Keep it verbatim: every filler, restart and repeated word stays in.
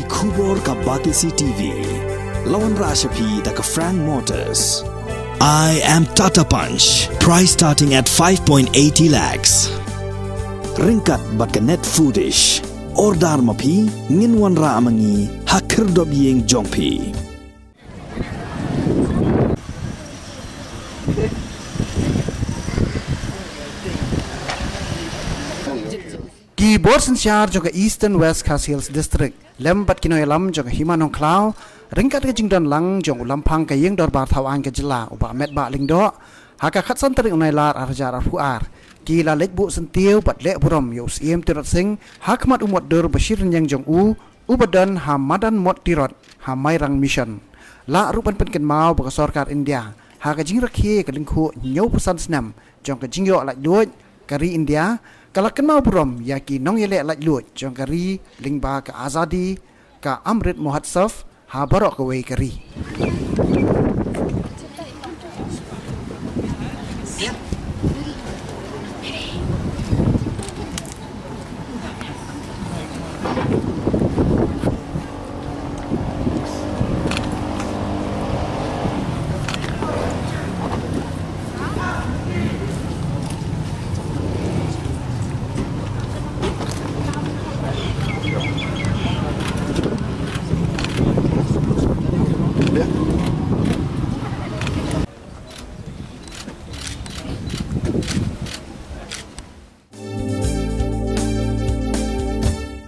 Khubor ka Batesi T V. La wanrah sha phi da ka Frank Motors. I am Tata Punch. Price starting at five point eighty lakhs. Ryngkat bad ka Net Foodish. Order ma phi, ngin wanrah ma ngi ha khyrdop ïing jong phi. Ki bor synshar jong ka Eastern West Khasi Hills District lem bad ki nongïalam jong ka Hima Nongkhlaw, ryngkat ka jingdon lang jong u Lamphang ka Ïing Dorbar Thawaiñ ka Jylla, u Bah Metbah Lyngdoh, ha ka khatsan tarik u Nailar ar hajar arphew ar, ki la leit buh syntiew bad leh burom ïa u Syiem Tirot Sing ha khmat u mot dur ba shi rynïeng jong u, uba don ha madan mot Tirot ha Mairang Mission. La ruh ban pynkynmaw ba ka sorkar India ha ka jingrakhe ka lyngkhuh hynñiewphew san snem jong ka jingïoh laitluid ka ri India, ka la kynmaw burom ïa ki nongïaleh laitluid jong ka ri lyngba ka Azadi ka Amrit Mahotsav ha baroh kawei ka ri.